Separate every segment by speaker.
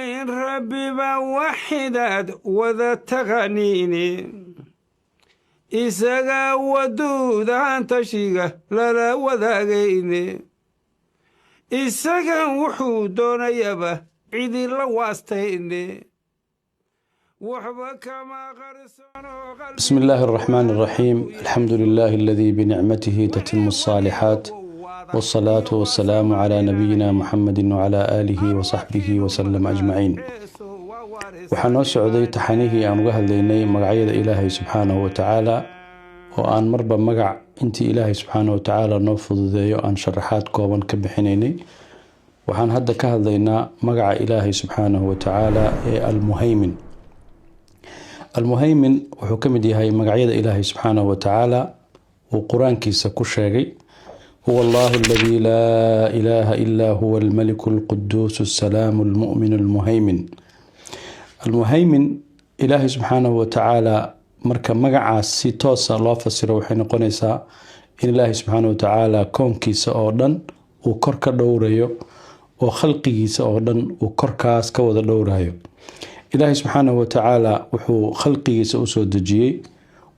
Speaker 1: Ilayn Rabbiba waxidaad wada taqaniini, isagaa waduudaan tashiga lala wadaagayne, isagan wuxuu doonayaba cidi la waastayne, waxba kama qarsono.
Speaker 2: بسم الله الرحمن الرحيم، الحمد لله الذي بنعمته تتم الصالحات، والصلاة والسلام على نبينا محمد وعلى آله وصحبه وسلم أجمعين. Waxaa noo socday taxanihii aan uga hadlaynay magacyada Ilaahay subxaanahu wa tacaala, oo aan marba magac intii Ilaahay subxaanahu wa tacaala noo fududeeyo aan sharaxaad kooban ka bixinaynay. Waxaan hadda ka hadlaynaa magaca Ilaahay subxaanahu wa tacaala ee Almuhaymin. Almuhaymin wuxuu ka mid yahay magacyada Ilaahay subxaanahu wa tacaala uu Qur-aankiisa ku sheegay: هو الله الذي لا إله إلا هو، الملك القدوس السلام المؤمن المهيمن. Almuhaymin, Ilaahay subxaanahu wa tacaala marka magacaas si toosa loo fasiro, waxay noqonaysaa in Ilaahay subxaanahu wa tacaala koonkiisa oo dhan uu kor ka dhowrayo, oo khalqigiisa oo dhan uu korkaas ka wada dhowrayo. Ilaahay subxaanahu wa tacaala wuxuu khalqigiisa usoo dejiyey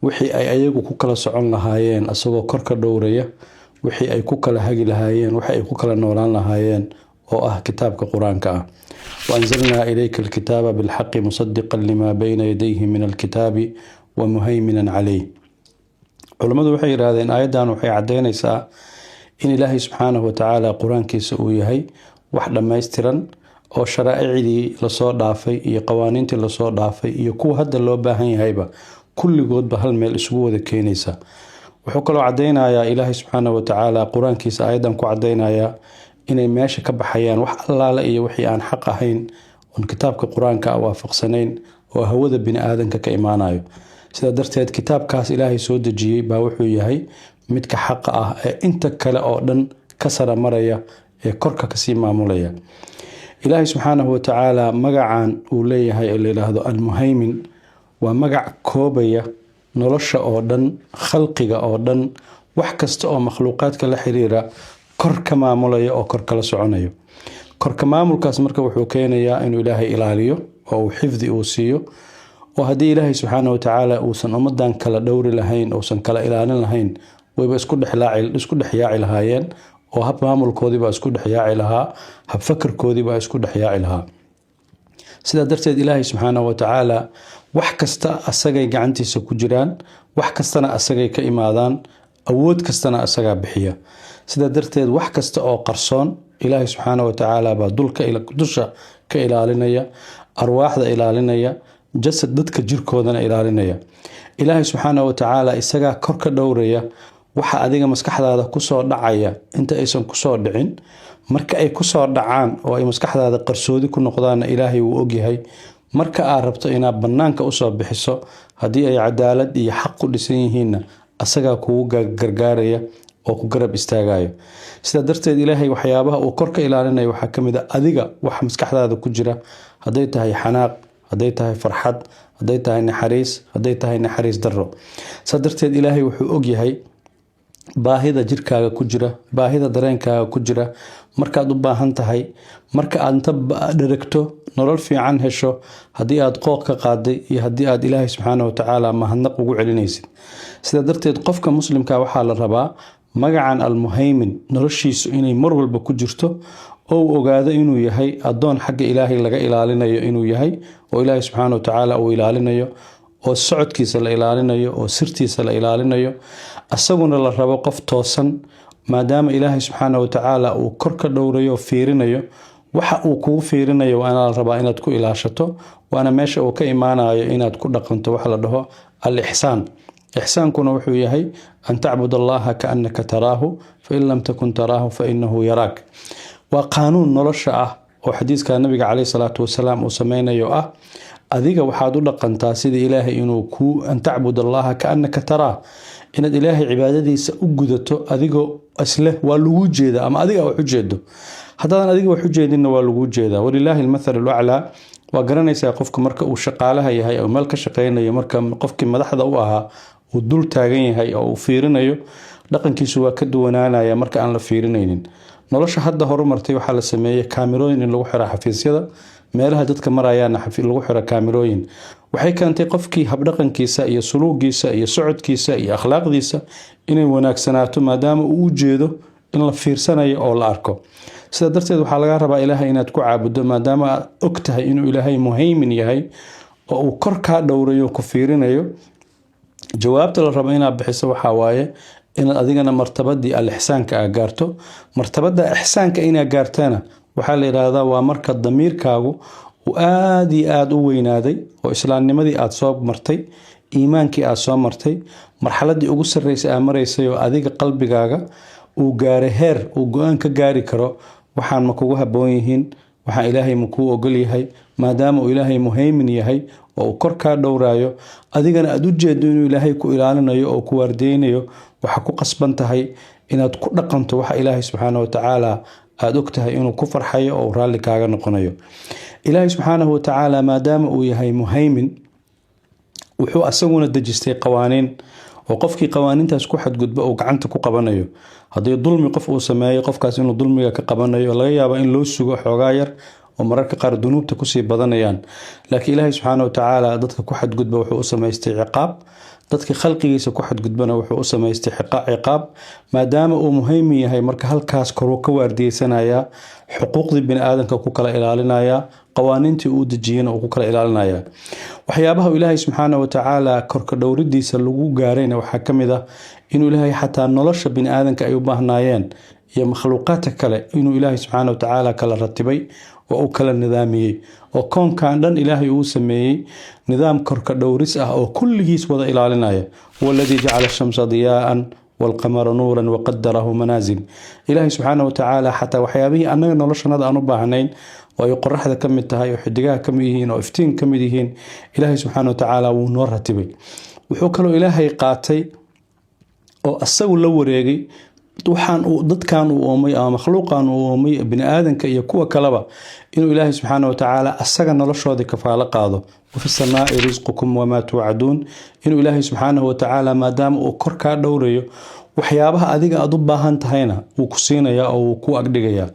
Speaker 2: wixii ay ayagu ku kala socon lahaayeen, asagoo kor ka dhowraya wixii ay ku kala hagi lahaayeen, wixii ay ku kala noolaan lahaayeen, oo ah kitaabka Qur-aanka ah. وأنزلنا إليك الكتاب بالحق مصدقا لما بين يديه من الكتاب ومهيمنا عليه. Culammadu waxay yidhaahdeen, aayaddan waxay caddeynaysaa in Ilaahay subxaanahu wa tacaala Qur-aankiisa uu yahay wax dhammaystiran, oo sharaa'icdii lasoo dhaafay iyo qawaaniintii lasoo dhaafay iyo kuwa hadda loo baahan yahayba kulligoodba hal meel isugu wada keenaysa. Wuxuu kaloo caddeynayaa Ilaahay subxaanahu wa tacaala Qur-aankiisa aayaddan ku caddeynayaa inay meesha ka baxayaan wax allaale iyo wixii aan xaq ahayn, oon kitaabka Qur-aanka ah waafaqsanayn, oo hawada bini aadanka ka imaanayo. Sidaa darteed, kitaabkaas Ilaahay soo dejiyey baa wuxuu yahay midka xaqa ah ee inta kale oo dhan ka sara maraya, ee korka kasii maamulaya. Ilaahay subxaanahu watacaala magacan uu leeyahay ee la yidhaahdo Almuhaymin waa magac koobaya nolosha oo dhan, khalqiga oo dhan, wax kasta oo makhluuqaadka la xiriira kor ka maamulaya oo kor kala soconayo. Korka maamulkaas marka wuxuu keenayaa inuu Ilaahay ilaaliyo oo uu xifdi uu siiyo, oo haddii Ilaahay subxaana watacaala uusan ummadan kala dhowri lahayn, uusan kala ilaalin lahayn, wayba isku dhex yaaci lahaayeen, oo hab maamulkoodiibaa isku dhex yaaci lahaa, hab fakarkoodiibaa isku dhex yaaci lahaa. Sidaa darteed, Ilaahay subxaana watacaala wax kasta asagay gacantiisa ku jiraan, wax kastana asagay ka imaadaan, awood kastana asagaa bixiya. Sidaa darteed, wax kasta oo qarsoon Ilaahay subxaana watacaala baa dusha ka ilaalinaya, arwaaxda ilaalinaya, jasad dadka jirkoodana ilaalinaya. Ilaahay subxaana watacaala isagaa kor ka dhowraya waxa adiga maskaxdaada kusoo dhacaya inta aysan kusoo dhicin. Marka ay kusoo dhacaan oo ay maskaxdaada qarsoodi ku noqdaanna, Ilaahay wuu ogyahay. Marka aad rabto inaad bannaanka usoo bixiso, haddii ay cadaalad iyo xaq ku dhisan yihiinna, asagaa kugu gargaaraya oo ku garab istaagayo. Sidaa darteed, Ilaahay waxyaabaha uu kor ka ilaalinayo waxaa ka mid a adiga wax maskaxdaada ku jira, hadday tahay xanaaq, hadday tahay farxad, hadday tahay naxariis, hadday tahay naxariis darro. Saa darteed, Ilaahay wuxuu ogyahay baahida jirkaaga ku jira, baahida dareenkaaga ku jira, markaad u baahan tahay, marka aad inta dheragto nolol fiican hesho, haddii aad qooq ka qaaday iyo haddii aad Ilaahay subxaana watacaala mahadnaq ugu celinaysid. Sidaa darteed, qofka muslimka waxaa la rabaa magacan Almuhaymin noloshiisu inay mar walba ku jirto, oo uu ogaado inuu yahay addoon xagga Ilaahay laga ilaalinayo inuu yahay, oo Ilaahay subxaana watacaala uu ilaalinayo, oo socodkiisa la ilaalinayo, oo sirtiisa la ilaalinayo, asaguna la rabo qof toosan, maadaama Ilaahay subxaana watacaala uu kor ka dhowrayo oo fiirinayo. Waxa uu kugu fiirinayo waa la rabaa inaad ku ilaashato, waana meesha uu ka imaanayo inaad ku dhaqanto waxa la dhaho al ixsaan. Ixsaankuna wuxuu yahay أن تعبد الله كأنك تراه، فإن لم تكن تراه فإنه يراك. Waa qaanuun nolosha ah oo xadiiska Nabiga caleyhi salaatu wasalaam uu sameynayo ah: adiga waxaad u dhaqantaa sida Ilaahay inuu kuu أن تعبد الله كأنك تراه, inaad Ilaahay cibaadadiisa u gudato adigoo isleh waa lagu jeeda ama adiga wax u jeedo. Haddaadan adiga wax u jeedinna, waa lagu jeedaa. ولله المثل الأعلى. Waa garanaysaa, qofka marka uu shaqaalaha yahay oo meel ka shaqeynayo, marka qofkii madaxda u ahaa uu dul taagan yahay oo uu fiirinayo, dhaqankiisu waa ka duwanaanaya marka aan la fiirinaynin. Nolosha hadda horumartay waxaa la sameeyey kaamirooyin in lagu xiro xafiisyada. Meelaha dadka marayaana lagu xiro kaamirooyin. Waxay keentay qofkii habdhaqankiisa iyo suluugiisa iyo socodkiisa iyo akhlaaqdiisa inay wanaagsanaato, maadaama uu u jeedo in la fiirsanayo oo la arko. Sidaa darteed waxaa laga rabaa Ilaahay inaad ku caabuddo, maadaama aad og tahay inuu Ilaahay muhaymin yahay oo uu kor kaa dhowrayo, ku fiirinayo. Jawaabta la rabo inaad bixiso waxaa waaye inaad adigana martabadii al-ixsaanka aa gaarto. Martabada ixsaanka inaad gaartana waxaa la yidhaahdaa waa marka damiirkaagu uu aada iyo aada u weynaaday oo islaamnimadii aada soo martay, iimaankii aada soo martay, marxaladii ugu sarreysay aa maraysay, oo adiga qalbigaaga uu gaaray heer uu go-aan ka gaari karo waxaan ma kugu habboon yihiin, waxaan Ilaahay ma kuu ogol yahay. Maadaama uu Ilaahay muhaymin yahay oo uu kor kaa dhowraayo, adigana aada u jeedo inuu Ilaahay ku ilaalinayo oo ku waardeynayo, waxaa ku qasban tahay inaad ku dhaqanto waxa Ilaahay subxaana watacaala aada og tahay inuu ku farxayo oo raalli kaaga noqonayo. Ilaahay subxaanahu watacaala, maadaama uu yahay muhaymin, wuxuu asaguna dejistay qawaaniin oo qofkii qawaaniintaas ku xadgudba uu gacanta ku qabanayo. Haddii dulmi qof uu sameeyo, qofkaas inuu dulmiga ka qabanayo, laga yaabo in loo sugo xoogaa yar oo mararka qaar dunuubta kusii badanayaan, laakiin Ilaahay subxaana watacaala dadka ku xadgudba wuxuu u samaystay ciqaab, dadka khalqigiisa ku xadgudbana wuxuu u samaystay ciqaab. Maadaama uu muhaymin yahay, marka halkaas koruu ka waardiyeysanayaa, xuquuqdii bini aadamka ku kala ilaalinaya, qawaaniintii uu dejiyena uu ku kala ilaalinaya. Waxyaabaha Ilaahay subxaana watacaala korka dhowridiisa lagu gaarayna waxaa ka mid ah inuu Ilaahay xataa nolosha bini aadamka ay u baahnaayeen iyo makhluuqaadka kale inuu Ilaahay subxaana watacaala kala ratibay oo uu kala nidaamiyey, oo koonkan dhan Ilaahay uu sameeyey nidaam korka dhowris ah oo kulligiis wada ilaalinaya. Huwa aladii jacala ashamsa diyaa'an waalqamara nuuran waqadarahu manaasil. Ilaahay subxaana watacaala xataa waxyaabihii annaga noloshanada aan u baahnayn, oo ay qoraxda ka mid tahay, oo xidigaha ka mid yihiin, oo iftiin ka mid yihiin, Ilaahay subxaana watacaala wuu noo ratibay. Wuxuu kaloo Ilaahay qaatay oo asagu la wareegay waxaan uu dadkan uu uumay ama makhluuqan uu uumay, bini aadanka iyo kuwa kaleba, inuu Ilaahay subxaana watacaala asaga noloshoodii kafaalo qaado. Wafi samaai risqukum wamaa tuucaduun. Inuu Ilaahay subxaanahu watacaala, maadaama uu kor kaa dhowrayo, waxyaabaha adiga aada u baahan tahayna wuu ku siinayaa oo wuu ku agdhigayaa.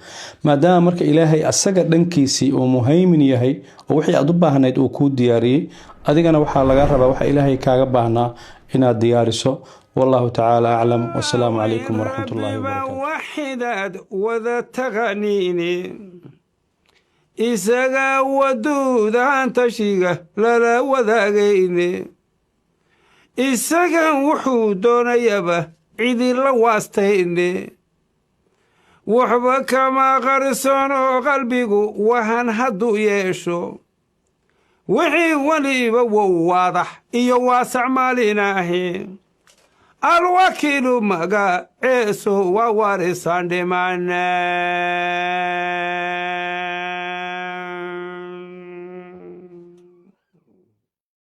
Speaker 2: Maadaama marka Ilaahay asaga dhankiisii uu muhaymin yahay oo wixii aad u baahnayd uu kuu diyaariyey, adigana waxaa laga rabaa waxa Ilaahay kaaga baahnaa inaad diyaariso. Wallahu tacaala aclam, wasalaamu calaykum waraxmat ullahi wabarakatu.
Speaker 1: Waxidaad wada taqaniini, isagaa waduudaan tashiga lala wadaagayne, isagan wuxuu doonayaba cidi la waastayne, waxba kama qarsoonoo qalbigu wahan hadduu yeesho, wixii weliba wow waadax iyo waasac maalinaahi. Alwakiilu magaceesu waa warisaan dhimane.